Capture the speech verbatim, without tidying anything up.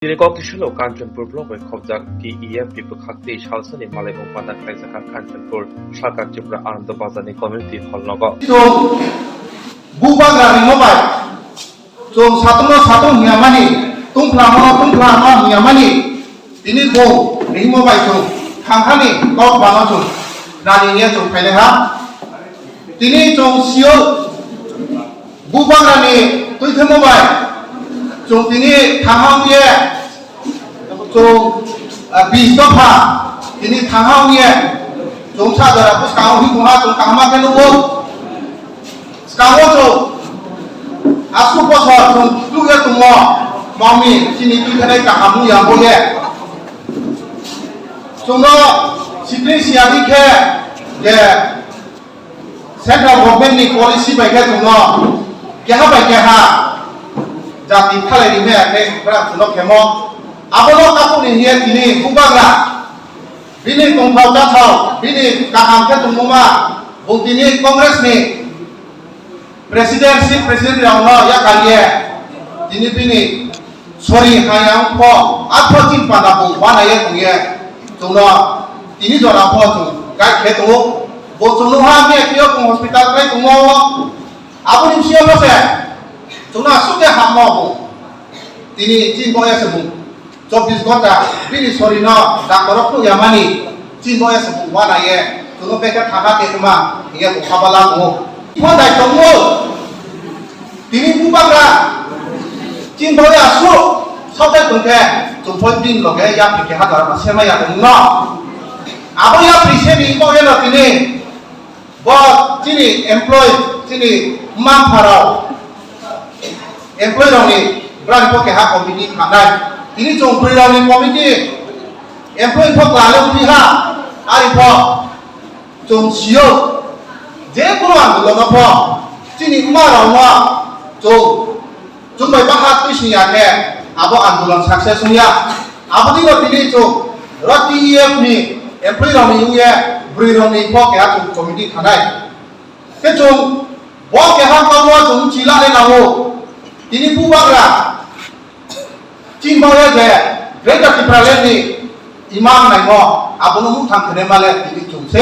Tini kok tisalo Kanchanpur block bai khobjak T E F ni bwkhak tei salsani malai o pata khlaijak kha Kanchanpur Sakar Tripura Ananda Bazar ni community hall nogo. Chwng bubagra ringmo bai chwng satung no satung hiya mani, tungphla no tungphla no hiya mani, tini bo ringmo bai chwng thangkhani kok bano chwng nani ye chwng phainai ha. Tini chwng sio bubagra ni twi thangmo bai chwng tini thangha ye chwng, ah, bis dopha tini thangha ye chwng sa jora bwskango himtongha chwng kaham khe nukgo. Swkango chwng aswk bosor chwng tukya tongmo, mami chini twi thanai kaham wngya bo ye. Chwngno sikri siyadi khe je central government ni policy bai khe chwngno keha bai keha jati thalai rimaya khe bwrang chwngno khemo. Abono kaphukni hiye tini bubagra bini tongthok chathok, bini kaham khe tongmoma, bo tini Congress ni president, chief president rokno yakar ye, tini bini sori hayang pho, atho chin panda bo wana ye tong ye, chwngno tini jora pho chwng guide khe tongo. Bo chwngno ha khe khe hospital khlai tongo, aboni bisingo se chwngno aswk khe hammo bo. Tini chin bo ya se bo. Chobbish ghonta bini sorino doctor rok phuk yamani, chin bo ya se bo wana ye, chwngno beka thana te tuma, ye bo khabala mo. Bo dai tongo, tini bubagra, chin bo ya su, sote tongke, chumphoi din loge ya phike ha dara ma sema ya tongno. Abo ya phise ni bo ya no tini, Bo chini employee, chini mma mpha rok, employee rokni brani bo keha committee khanai. Tini chwng bwrwi rokni committee, employee bo kwlale wngwi ha, ari bo chwng sio, je kunu andolon no bo chini mma rok no chwng Chwng bai baha twi sing ya khe abo andolon success wng ya. Abo dino tini chwng ro T E F ni employee rok ni wng ye bwrwi rok ni bo keha chwng committee khanai. Khe chwng bo keha kok no chwng chila le nango. Tini bubagra chin bo ya je Greater Tipraland ni imang naimo abono muthang khene male tini chwng se.